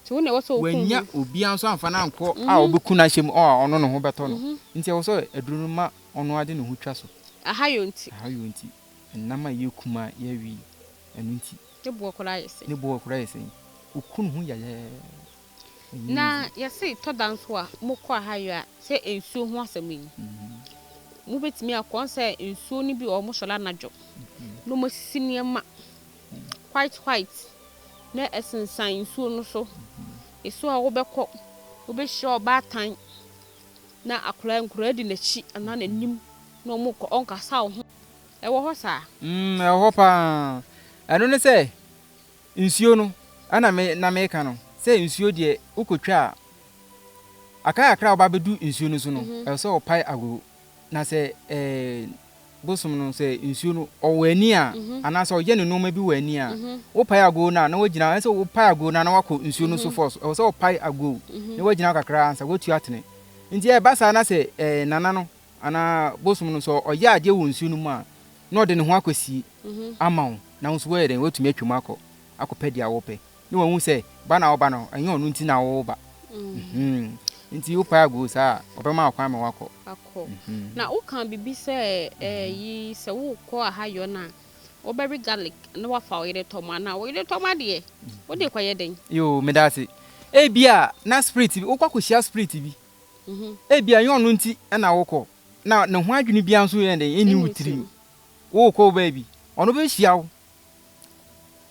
Nti wo na ɛwɔ sɛ wokum Wannya ho. obiara nso amfa no ankɔ a ɔbɛku no ahyɛ mu a ɔno ne ho bɛtɔ no. Nti ɛwɔ sɛ aduro no ma ɔno ara de ne ho twa so. Ahayɔ nti. Ahayɔ nti. Ɛnam a yɛkum a yɛwe yi, ɛno nti. Ne boɔ koraa yɛ sɛn? Ne boɔ koraa yɛ sɛn? Ɔku ne ho yayaaya. Na yɛse tɔ da nso a mokɔ ahayɔ a sɛ nsuo ho asɛm yi mobɛtumi akɔ ɔn sɛ nsuo no bi wɔ hɔ wɔsɔre anadwo na wɔasisi nneɛma white white na ɛsensan nsuo no so nsuo a wobɛkɔ wobɛhyia ɔbaatan na akwadaa nkwadaa di n'akyi anaa n'anim na wɔkɔ ɔnkasa wo ho ɛwɔ hɔ saa? Mm, ɛwɔ hɔ paa. Ɛno ne sɛ Nsuo no, ɛna me na meka no sɛ nsuo deɛ wokɔtwa a, aka kakra a woba bɛdu nsuo no so no, ɛwɔ sɛ wɔpae agogo. Na sɛ ɛɛ bosom no sɛ nsuo no ɔwɔ ani a, anaasɛ ɔyɛ ne nneɛma bi wɔ ani a, wopae agogo no a na wagyina, ɛsɛ sɛ wopae agogo no a na wakɔ nsuo no so fɔs, ɛwɔ sɛ wopae agogo na wagyina hɔ kakra ansa watu atene. Nti ɛba saa na sɛ ɛɛ nana no anaa bosom no sɛ ɔyɛ adeɛ wɔ nsuo no mu a, na ɔde ne ho akɔsie ama wo, na wo nso woayɛ dɛn? Woatumi atwam akɔ akɔpɛ deɛ wopɛ, na wahu sɛ ba no a woba no, ɛnyɛ ɔno nti na woreba. Nti wopae aguo saa a, ɔbɛma wo kwan ma woakɔ. Akɔ. Na wokaa biribi sɛ ɛyi sɛ wokɔ ahayɔ no a, wobɛwe garlic na woafa wo yere tɔma, na wo yere tɔma deɛ, wode rekɔyɛ dɛn? Yoo, meda ase. Ebia na spirit bi, wokɔ akɔhyia spirit bi, ebia ɛnyɛ ɔno nti na wokɔ, na ne ho adwene biara nso yɛ dɛn? Ɛnni wo tirim. Worekɔ wo baabi, ɔno bɛhyia wo.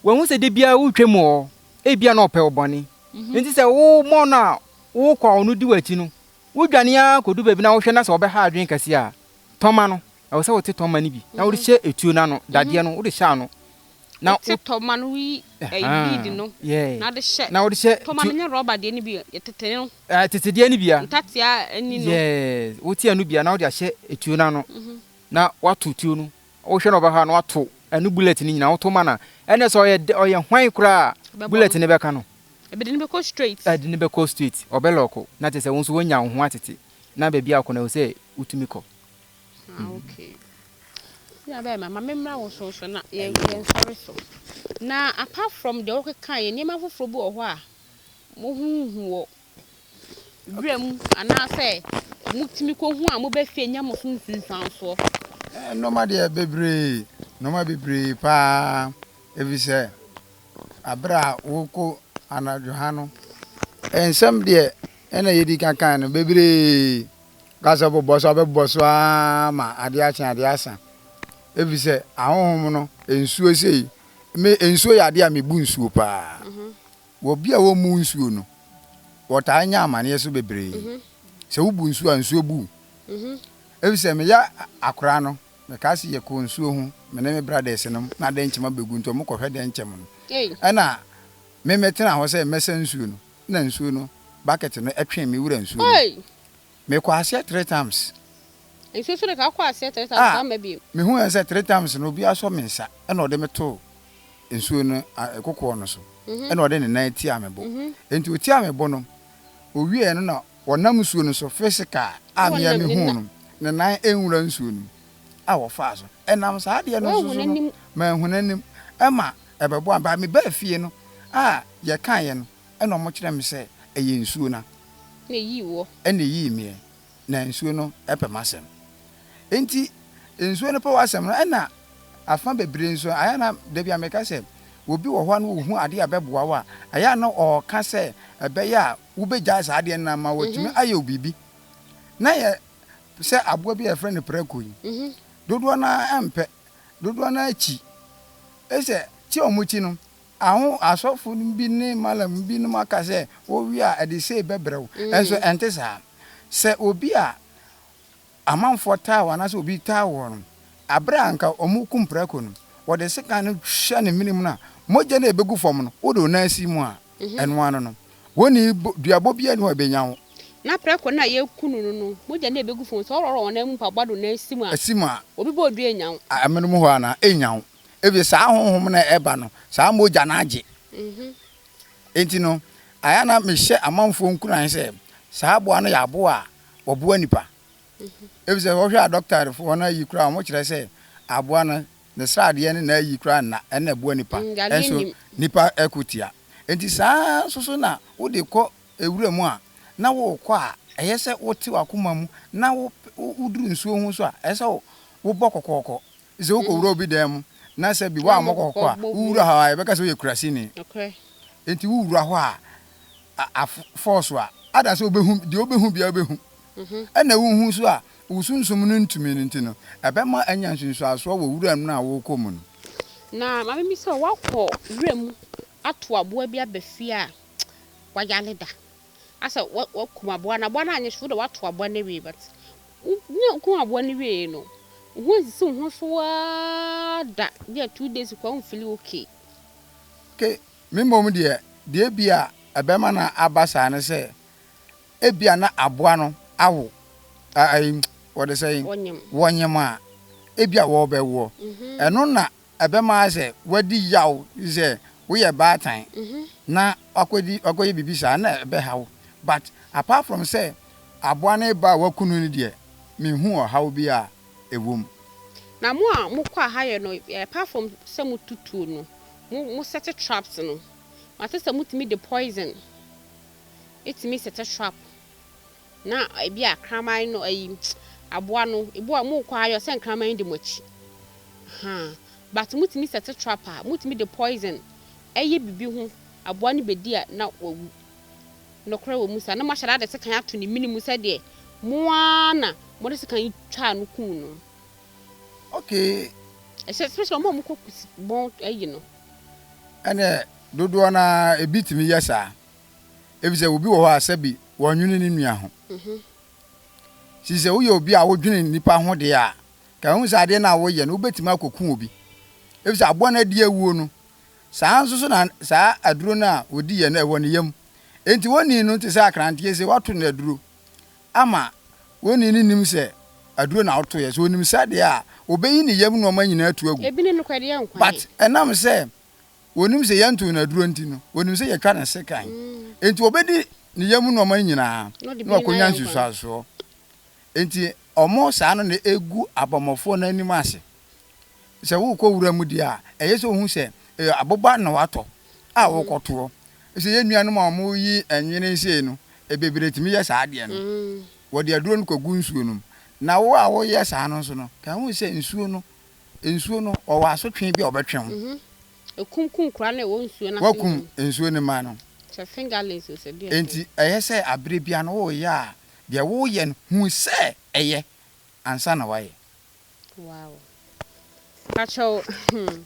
Wahu sɛ da biara woretwam wɔ hɔ, ebia na ɔpɛ wo bɔne. Enti sɛ womɔ no a worekɔ a ɔno di w'akyi no, wodwane ara kɔdu baabi na wohwɛ na sɛ ɔbɛha adwene kɛse a, tɔma no. Ɛwɔ sɛ wote tɔma no bi na wode hyɛ etuo no ano, dadeɛ no, wode hyɛ ano. Na wote tɔma no, woyi ɛyi bead no na wode hyɛ. Na wode hyɛ. Tɔma no nyɛ rɔba deɛ no bi, tete no. Tete deɛ no bi a. Ntatea ani no. Yes, wote ɛno bi a na wode ahyɛ etuo no ano na woato tuo no. Wohwɛ na ɔbɛha na wato ɛno bullet no nyinaa woto ma no a, ɛnna sɛ ɔyɛ ɔyɛ hwan koraa a, bullet no bɛka no. Ɛde no bɛkɔ straight. Ɛde no bɛkɔ straight, ɔbɛlɔɔko na kyerɛ sɛ wo nso woanya wo ho atete na baabi a wokɔ no ɛwɔ sɛ wotumi kɔ. Ah okay. Nua bɛɛma, ma me mmra wo so nso na yɛn yɛnsɔre so. Na apart from deɛ wokekaeɛ, nneɛma foforɔ bi wɔ hɔ a mohuhu wɔ wuram anaasɛ motumi kɔhu a moba fie nya mo so nsunsuansoɔ? Nnoɔma deɛ bebree, nnoɔma bebree paa ɛfiri sɛ aberɛ a wokɔ anadwo ha no, nsɛm deɛ ɛna yɛdi kan kan no bebree ka sɛ wobɛbɔ so a wobɛbɔ so ara ma adeɛ akye adeɛ asa ɛfiri sɛ ahonhom no nsuo sei me nsuo yɛ adeɛ a mebu nsuo paa. Wɔ bi a wɔmmu nsuo no, wɔtaa nya amaneɛ so bebree. Sɛ wobu nsuo a, nsuo bu wo. Efisɛ meyɛ akwadaa no, mekaa sɛ yɛkɔɔ nsuo ho, me ne me brothers nom, na dɛnkyɛm abɛgu nti wɔkɔhwɛ dɛnkyɛm no. Ɛna me metenaa hɔ sɛ mɛsa nsuo no, na nsuo no, bucket no twee me wura nsuo no mu. Mekɔɔ aseɛ times. Nsuo so de ka wokɔ aseɛ times saa mma bio. Mehuiɛ sɛ times no obi asɔ me nsa ɛna ɔde me too nsuo no kokoɔ no so ɛna ɔde ne nan tiaa me bo. Enti ɔtiaa me bo no, ɔwieɛ no na ɔnam nsuo no so physical a me ara mehuu no, ne nan nwura nsuo no mu a ɔfaa so. Ɛnam saa adeɛ no nso so no, manhu n'anim ɛma ɛbɛboa me. But mebaa fie no a yɛkaeɛ no ɛna wɔkyerɛɛ me sɛ ɛyɛ nsuo no a. Na ɛyii woɔ. Ɛna ɛyii meɛ. Na nsuo no pɛ m'asɛm. Enti nsuo no pɛ w'asɛm no, ɛna afa bebree nso, ayɛ na da bi a meka sɛ, obi wɔ hɔ a na ɔhu adeɛ a ɛbɛboa wo a, ɛyɛ a na ɔreka sɛ ɛbɛyɛ a wobɛgyae saa adeɛ no na ama watumi ayɛ wo biribi. Na yɛ sɛ aboa bi a yɛfrɛ no prako yi, dodoɔ no ara mpɛ, dodoɔ no ara kyi. Ɛsɛ kyi a wɔkyi no, aho asɔfo bi ne malam binom aka sɛ wowe a ɛde sei bɛbrɛ wo, nso ɛnte saa. Sɛ obi a amanfoɔ taa wɔ anaasɛ obi taa wɔ no, aberɛ a anka wɔrekum prako no, wɔde sekan no hyɛ ne mene mu no a, mogya no a ɛbɛgu fam no, wode wo nan si mu a, ɛno ano no, wɔnni duabɔ biara nni hɔ a ɛbɛnya wo. Na prako no a yɛreku no no no, mogya no a ɛbɛgu fam no, sɛ worɔrɔ wo nan mu mpaboa de wo nan si mu a, si mu a, obi bɔ wo dua a ɛnnya wo. Amene mu hɔ anaa? Ɛnnya wo. Efisɛ saa honhom no a ɛba no, saa mogya no agye. Enti no, ayɛ a na mehyɛ amanfoɔ nkuran sɛ saa aboa no yɛ aboa a wɔboa nnipa. Efisɛ wɔhwɛ adɔktafoɔ no ayi koraa a, wɔkyerɛ sɛ aboa no, ne sradeɛ ne n'ayi koraa nna, ɛnna ɛboa nnipa. Nso nnipa ko tia. Enti saa ara nso so na wode kɔ wura mu a, na worekɔ a, ɛyɛ sɛ wote w'akoma mu na woduru nsuo ho nso a, ɛyɛ sɛ wobɔ kɔkɔɔkɔ. Sɛ wokɔwura obi dan mu na sɛ bi woammɔ kɔkɔkɔ a, wowura hɔ a, yɛbɛka sɛ woyɛ kuraseni. Enti wowura hɔ a, Force a, ada sɛ wobɛhu, deɛ wobɛhu biara wobɛhu. Ɛna wohu nso a, wo sunsum no ntumi no nti no, ɛbɛma anya nsunsuansoɔ wɔ wuram no a worekɔ mu no. Na ma memmisa wo, woakɔ wuram ato aboa bi aba fie a wayare da? Asɛ woakum aboa no, aboa no anyɛ hwee, wo deɛ woato aboa no awie but wonya kum aboa no wieeɛ no, wo ho ansisi wo ho so ara da, bi a 2 days koraa womfeeli okay. Okay, me mmom deɛ, deɛ ebia ɛbɛma no aba saa ne sɛ, ebia na aboa no awo, ayi, wɔde sɛn, wɔnyem a, ebia wɔrebɛwoɔ. Ɛno na ɛbɛma ayɛ sɛ wadi yaw sɛ woyɛ baatan na wakɔdi wakɔyɛ biribi saa na ɛbɛha wo. But apart from sɛ aboa no reba a waku no no deɛ, menhu ɔhaw bi a ɛwɔ mu. Na mo a mokɔ ahayɛ no, apart from sɛ moto tuo no, mo mo set traps no, mate sɛ motumi de poison tumi set trap na ebi a kraman no ayi aboa no, ebi wɔ hɔ a mokɔ ahayɛ sɛ nkraman di mo akyi, ahaa, but motumi set trap a, motumi de poison ɛyɛ biribi ho, aboa no bɛdi a na wawu. Nokorɛ wɔ mu saa, na moahyɛ da de sekan ato ne mene mu sɛdeɛ mo ara na mode sekan twaa no kuu no. Okay. Ɛhyɛ especially wɔn a wɔkɔ kusi bɔn ayi no. Ɛnna dodoɔ no ara ebi tumi yɛ saa. Efisɛ obi wɔ hɔ a sɛbi wɔnwene ne nua ho. Si sɛ woyɛ obi a wodwene nnipa ho deɛ a, ka hu sɛ adeɛ no a woyɛ no wobɛtumi akɔku obi. Efisɛ aboa no adi awuo no, saa nso so na saa aduro no a wɔdiiɛ no ɛwɔ ne yam. Enti onii no te sɛ akranteɛ sɛ woato no aduro ama onii no nnim sɛ aduro na wotoeɛ. Sɛ onim sɛ deɛ a, ɔbɛyi ne yam nnoɔma nyinaa atu agu. Ebi ne nokorɛ deɛ nkwa But ɛnam sɛ onim sɛ yɛntoo no aduro nti no, onim sɛ yɛtwa no sekan. Enti ɔbɛdi ne yam nnoɔma no nyinaa na wakɔnya nsusuansoɔ. Enti wɔn saa no na ɛgu abɔmmɔfoɔ no anim ase. Sɛ worekɔ wura mu deɛ a, ɛyɛ sɛ wohu sɛ aboba na watɔ a worekɔtoɔ. Sɛ yɛn nuanom a wɔyi nwene sei no, bebree tumi yɛ saa adeɛ no. Wɔde aduro no kɔgu nsuo no mu. Na wo a woyɛ saa no nso no, ka hu sɛ nsuo no, nsuo no, ɔwɔ asotwe bi a ɔbɛtwe wo. Ɛkunkum koraa na ɛwɔ nsuo no ase Wakum nsuo no ma no. Sɛ fingerlings o, sɛ deɛ. Enti ɛyɛ sɛ aberɛ biara no woreyɛ a, deɛ woreyɛ no, hu sɛ ɛyɛ ansa na woayɛ. Wow. Pakyɛw hmm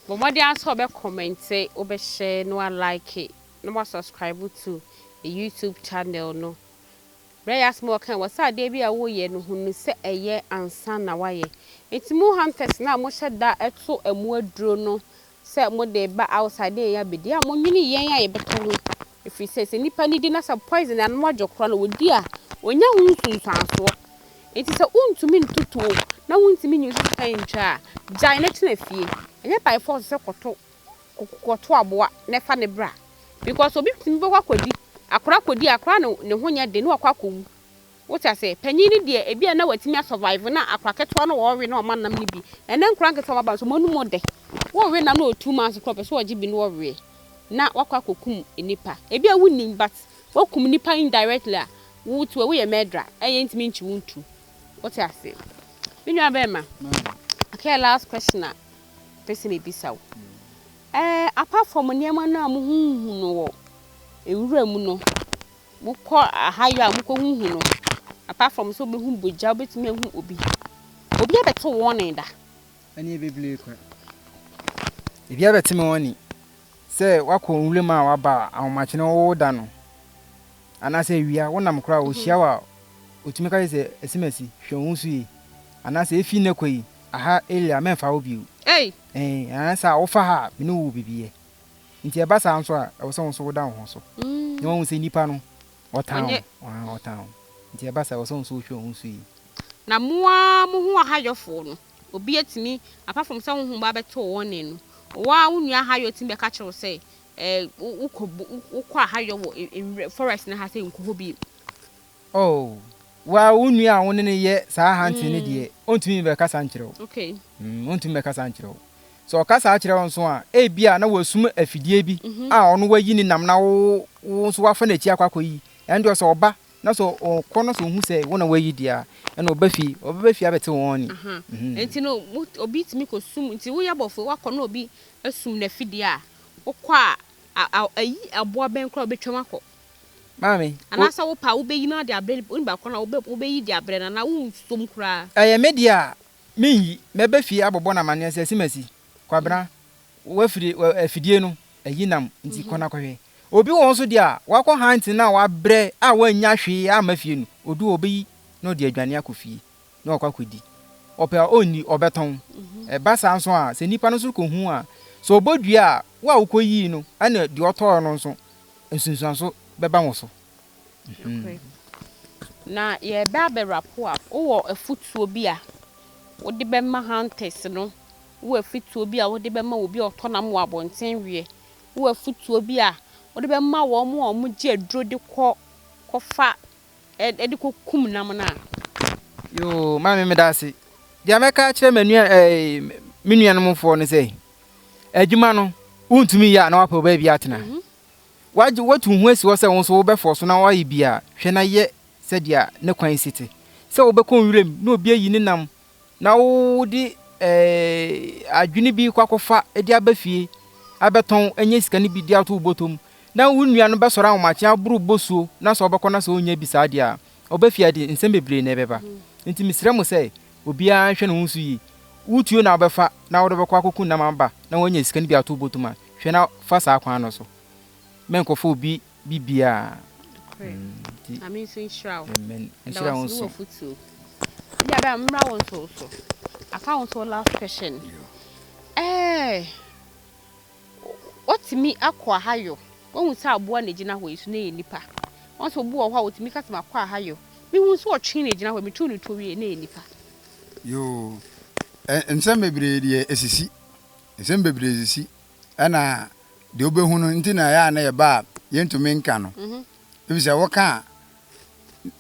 bɔ mmɔden ara sɛ wobɛ kɔmɛnte, wobɛ share na wa like na wa subscribe to yɛ YouTube channel no. Berɛ yɛ asɛm a wɔka wɔ sɛ adeɛ bi a woyɛ no hunu sɛ ɛyɛ ansa na woayɛ. Nti mo hunters no a mohyɛ da to ɛmo aduro no sɛ mode reba outside ne yɛn abɛdi a, monwene yɛn a yɛbɛtɔ ho, ɛfiri sɛ, sɛ nipa no di na sɛ poison ano adwo koraa na ɔdi a, ɔnya ho nsunsuansoɔ. Enti sɛ wontumi ntoto na wontumi nyi nso sika ntwa a, gyae na tena fie. Ɛnyɛ by force sɛ kɔto kɔto aboa na fa no bra because obi tumi bɛkɔ akɔdi, akwadaa kɔdi a, akwadaa no ne ho nyɛ den na wakɔ akɔwu. Wote aseɛ? Panyin no deɛ, ebia na watumi a survive na akora ketewa no ɔrewe na ɔma nam no bi. Ɛnnɛ nkora nketewa a wɔaba nso, wɔn anum dɛ. Worewe nam na ɔwɔ 2 months koraa ɔpɛ sɛ ɔgye bi na ɔwe na wakɔ akɔkum nnipa. Ebia wonnim but woakum nnipa indirectly a, wo to woyɛ murderer a yɛntumi nkye wo ntu. Wote aseɛ? Me nua bɛrima, okay, last question a pɛ sɛ mebisa wo. Eh, apart from nneɛma no a muhuhu no wɔ nwura mu no, Mokɔ ahayɔ a mokɔhuhu no, apart from sɛ wobɛhu bogya, wobɛtumi ahu obi. Obi abɛto wo warning da? Ɛneɛ bebree kwa. Ebi abɛte me warning sɛ woakɔ nwura mu a waba a ahomakye no woda no anaasɛ awia wonam koraa a ɔhyia wo a ɔtumi ka kyerɛ sɛ Asimasi hwɛ wo ho so yie anaasɛ ɛfiri nnɛ kɔ yi aha area mɛmfa hɔ bio. Ei! Ɛɛ anaasɛ a wofa ha a me ne wo wɔ biribi yɛ. Nti ɛba saa nso a, ɛwɔ sɛ wo nso woda wo ho so na woahu sɛ nipa no, ɔtan wo. Ɔtan wo. Nti ɛba saa a, ɛwɔ sɛ wo nso wohwɛ wo ho so yie. Na mo ara mo ho ahayɔfoɔ no, obi atumi, apart from sɛ honhom ba bɛtoo wɔn nne no, wo ara wo nua ahayɔ tumi bɛka kyerɛ wo sɛ, eh, wokɔ, wokɔ ahayɔ wɔ nwura, forest no ha sɛ nkɔ hɔ bio. Oh, wo ara wo nua a wo ne no yɛ saa hunting no deɛ, ɔntumi mmɛkasa nkyerɛ wo. Okay. Ɔntumi mmɛkasa nkyerɛ wo. Sɛ ɔka saa kyerɛ wo nso a, ebia na wasum afidie bi a ɔno wayi ne nam na wo wo nso wafa n'akyi akɔ akɔyi. Ɛno deɛ sɛ ɔba na sɛ ɔkɔ na sɛ ɔhu sɛ wo na wayi deɛ a, ɛna ɔba fie, ɔbɛba fie abɛte wɔn ani. Nti no, obi tumi kɔsum, nti woyɛ bɔfoɔ, woakɔ na obi asum n'afidie a, wokɔ a. Ayi aboa bɛn koraa a wobɛtwam akɔ? Maame, o. Anaasɛ wopɛ a wobɛyi na wode abrɛ onipa korɔ no a wobɛyi de abrɛ no anaa wonsom koraa? Ɛyɛ me deɛ a, menyi. Mɛba fie abɔbɔ no amanneɛ sɛ, Asimasi, Kwabena, w'afiri, afidie no ayi nam nti kɔ na kɔhwɛ. Obi wɔ hɔ nso deɛ a, wakɔ hunting na wabrɛ a wannya hwee amma fie no, ɔdu hɔ a ɔbɛyi na ɔde adwane akɔ fie na wakɔ akɔdi. Ɔpɛ a ɔnni, ɔbɛtɔn. Ɛba saa nso a, sɛ nipa no nso kɔhu a, sɛ ɔbɔ dua a, wo a wokɔyii no ne deɛ ɔtɔɔ no nso, nsunsuanso bɛba mo so. Nokorɛ. Na yɛreba abɛ wrap up, wowɔ afutuo bi a wode bɛma hunters no? Wowɔ afutuo bi a wode bɛma obi a ɔtɔ nam wɔ abɔnten weɛ? Wowɔ afutuo bi a wode bɛma wɔn a wɔgye aduro de kɔ kɔfa de kɔkum nam no a? Yoo maame meda ase. Deɛ mɛka akyerɛ m'anua ɛɛ me nuanom foɔ ne sɛ, adwuma no wontumi yɛ a na wapɛ wo baabi atena. Wagye watu wo ho asi hɔ sɛ wo nso wobɛfɔ so na woayɛ bi a, hwɛ na yɛ sɛdeɛ ne kwan si te. Sɛ wobɛkɔ nwuram na obi ayi ne nam na wode adwene bi kɔ akɔfa de aba fie abɛtɔn anya sika no bi de ato wo bɔtɔ mu, na wo nua no bɛsɔre ahomakye aboro bosuo na sɛ ɔbɛkɔ na sɛ ɔnnya bi saa deɛ a, ɔba fie a de nsɛm bebree na ɛbɛba. Nti mesrɛ mo sɛ obiara nhwɛ ne ho so yie. Wo tuo na wobɛfa na wode bɛkɔ akɔku nam aba na woanya sika no bi ato wo bɔtɔ mu a, hwɛ na fa saa kwan no so. Mɛnkɔfa obi biribiara. Nokorɛ. Nti. Nyame nso nhyira wo. Amen. Ɛda Nhyira wo wo ase ne nso. w'afotuo. Ɛdeɛ abɛ a mmra wo nso wo so. Aka wo nso wo last question. Ɛɛ watumi akɔ ahayɔ. Wahu sɛ aboa na egyina hɔ yi so na ɛyɛ nipa. Wahu sɛ obi wɔ hɔ a otumi ka sɛ makɔ ahayɔ. Mehu sɛ ɔtwe na egyina hɔ yi, metu no tuo wie na ɛyɛ nipa. Yoo, nsɛm bebree deɛ esisi. Nsɛm bebree sisi. Ɛna deɛ wobɛhu no nti na ɛyɛ a na yɛba a yɛntumi nka no. Efisɛ woka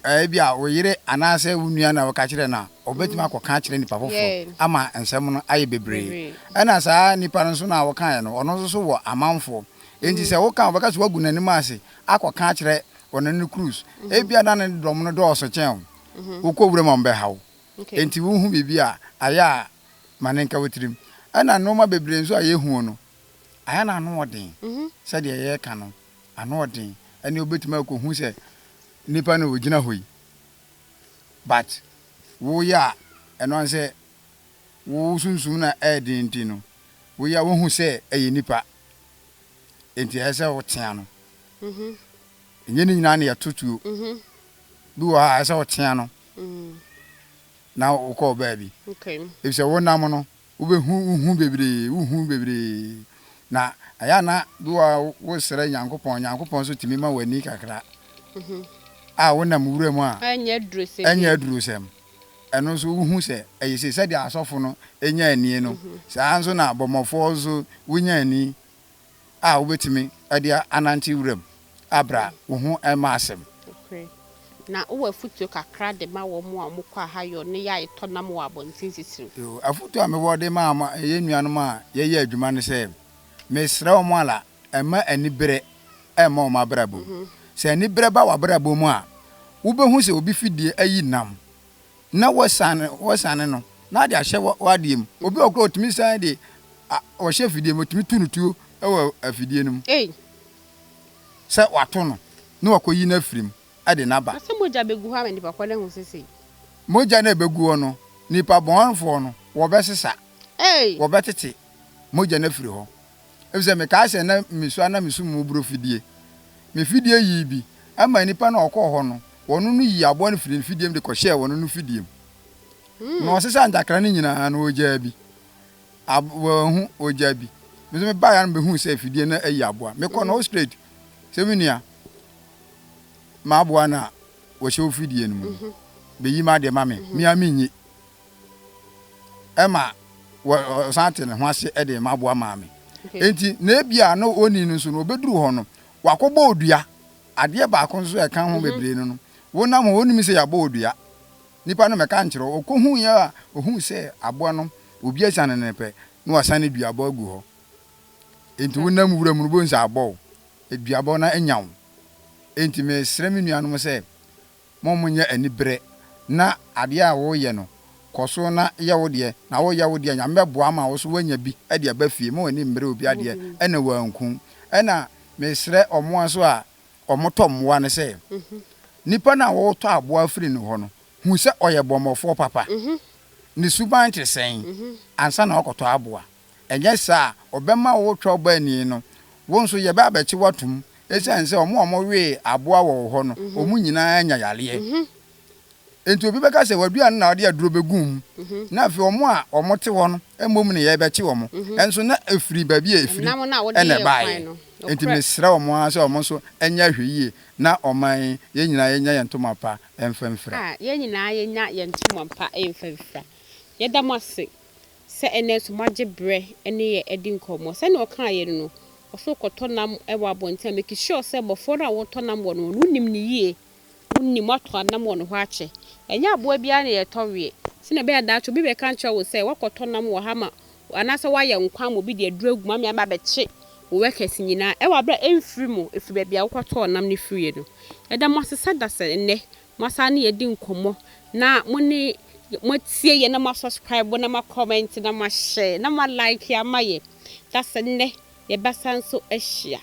a, ebi a wo yere anaasɛ wo nua na woka kyerɛ no a, ɔbɛtumi akɔka akyerɛ nipa foforɔ ama nsɛm no ayɛ bebree. Ɛna saa nipa no nso no a wokaeɛ no, ɔno nso so wɔ amanfoɔ. Enti sɛ woka a, ɔbɛka sɛ woagu n'anim ase akɔka akyerɛ ɔno ne cruise. Ebia na ne dɔm no dɔɔso kyɛn wo. Wokɔ wuram a wɔbɛha wo. Enti wohu biribi a, ayɛ a ma no nka wo tirim. Ɛna nnoɔma bebree nso a yɛhuo no, ayɛ na ano ɔden. Sɛdeɛ yɛreka no, ano ɔden. Ɛne wobɛtumi akɔhu sɛ nipa no ɔgyina hɔ yi, but woyɛ a, ɛno ara sɛ wo sunsum no a ɛyɛ den nti no, woyɛ a wohu sɛ ɛyɛ nipa. Enti ɛyɛ sɛ wotea no. Ɛnyɛ ne nyinaa na yɛto tuo. Bi wɔ hɔ a, ɛyɛ sɛ wotea no. na wokɔɔ baabi. Efisɛ wonam no, wobɛhu wohu bebree, wohu bebree. Na ɛyɛ a na bi wɔ a wosrɛ Nyankopɔn, Nyankopɔn nso tumi ma w'ani kakra a wonam wura mu a ɛnyɛ adurusɛm. Ɛno nso wohu sɛ ɛyɛ sei. Sɛdeɛ asɔfo no nya ani no, saa nso na abɔmmɔfoɔ nso wonya ani. a wobɛtumi de anante wuram abrɛ a wo ho mma asɛm. Nokorɛ. Na wowɔ afotuo kakra de ma wɔn a wɔkɔ ahayɔ ne yɛ a yɛtɔ nam wɔ abɔnten titiriw? Yoo, afotuo a mewɔ de ma yɛn nuanom a yɛyɛ adwuma ne sɛ, mesrɛ wɔn ala mma aniberɛ mma wɔn abrabɔ mu. Sɛ aniberɛ ba w'abrabɔ mu a, wobɛhu sɛ obi fidie ayi nam na wɔsane wɔsane no na ade ahyɛ w'adeɛ mu. Obi wɔ koraa ɔtumi san de ɔhyɛ afidie mu ɔtumi tu no tuo wɔ afidie no mu sɛ wato no na wakɔyi no afiri mu de no aba. Na sɛ mogya bɛgu hɔ ama nipa korɔ no ahu sɛ sei. Mogya no a ɛbɛgu hɔ no, nipa bɔnefoɔ no wɔbɛsesa, wɔbɛtete mogya no afiri hɔ. Efisɛ mekae sɛ na misua na misum mmoboro fidie. Me fidie yii bi ma nipa no a ɔkɔɔ hɔ no, wɔno no yii aboa no firii ne fidie mu de kɔhyɛɛ wɔno no fidie mu. Na ɔsesaa ntakra no nyinaa na ɔgyaa bi. Ab wanhu, ɔgyaa bi. Me nso mebaeɛ ara na mebɛhuu sɛ fidie no ayi aboa. Mekɔɔ no hɔ straight sɛ me nua, m'aboa no a wɔhyɛ wo fidie no mu no, bɛyi m'adeɛ ma me, me ara mennyi. Ɛma ɔsan te ne ho ase de m'aboa maa me. Enti na ebia na onii no nso no, obeduru hɔ no, wakɔbɔ odua. Adeɛ baako nso a ɛka ho bebree no no, wonam hɔ, wonnim sɛ yɛabɔ odua. Nipa no mmɛka nkyerɛ wo. Ɔkɔhuiɛ a, ɔhuu sɛ aboa no, obi asiane no pɛ, na wasane duabɔ agu hɔ. Enti wonam wuram no, wobɛhu sɛ abɔ wo. Duabɔ no anya wo. Enti mesrɛ me nuanom sɛ, Mo monyɛ aniberɛ na adeɛ a woreyɛ no kɔ so na yɛ wo deɛ na woreyɛ wo deɛ Nyame bɛboa ama wo so woanya bi de aba fie ma w'ani mmere obi adeɛ ɛna wanku ɛna. Mesrɛ wɔn nso a wɔtɔ mmoa no sɛ, nipa no a woretɔ aboa afiri ne hɔ no, hu sɛ ɔyɛ bɔmmɔfoɔ papa. Ne suban te sɛn ansa na woakɔtɔ aboa. Ɛnyɛ saa a, ɔbɛma wo twɔbani no, wo nso yɛbɛ abɛkye wo atom. Esiane sɛ wɔn a wɔwee aboa wɔ wo hɔ no, wɔn nyinaa anya yareɛ. Enti obi bɛka sɛ, W'aduane na wode aduro bɛgu mu, na afei wɔn a wɔte hɔ no mmom na yɛrebɛkye wɔn. Nso na ɛfiri baabi a ɛfiri na ɛbaeɛ. Enti mesrɛ wɔn ara sɛ wɔn nso nyɛ ahwɛyie na ɔman yi, yɛn nyinaa yɛnya yɛn ntoma pa mfa mfira. A yɛn nyinaa yɛnya yɛn ntoma pa mfa mfira. Yɛda mo ase sɛ ɛnnɛ nso moagye berɛ ne yɛn adi nkɔmmɔ. Sɛdeɛ ɔkaeɛ no no, ɔse wokɔtɔ nam wɔ abɔnten a, make sure sɛ bɔfoɔ no a wotɔ nam wɔ no hɔ no, wonim no yie. Wonim, woatɔ anam wɔ ne hɔ akyɛ. Ɛnyɛ aboa biara na yɛtɔ weɛ. Sɛnea ɛbɛyɛ a daakye obi bɛka akyerɛ wo sɛ woakɔtɔ nam wɔ ha ma anaasɛ woayɛ nkwan ma obi de aduru agu mu ama aba abɛkye wo workers nyinaa ɛwɔ aberɛ a ɛmfiri mu, ɛfiri baabi a wokɔtɔɔ nam no firiiɛ no. Yɛda mo ase sɛ da sɛ nnɛ moasan ne yɛn adi nkɔmmɔ na mo ne moatie yɛn na moasubscribe na moacomment na moahyɛ na moalike ama yɛn. Da sɛ nnɛ yɛbɛsan nso ahyia.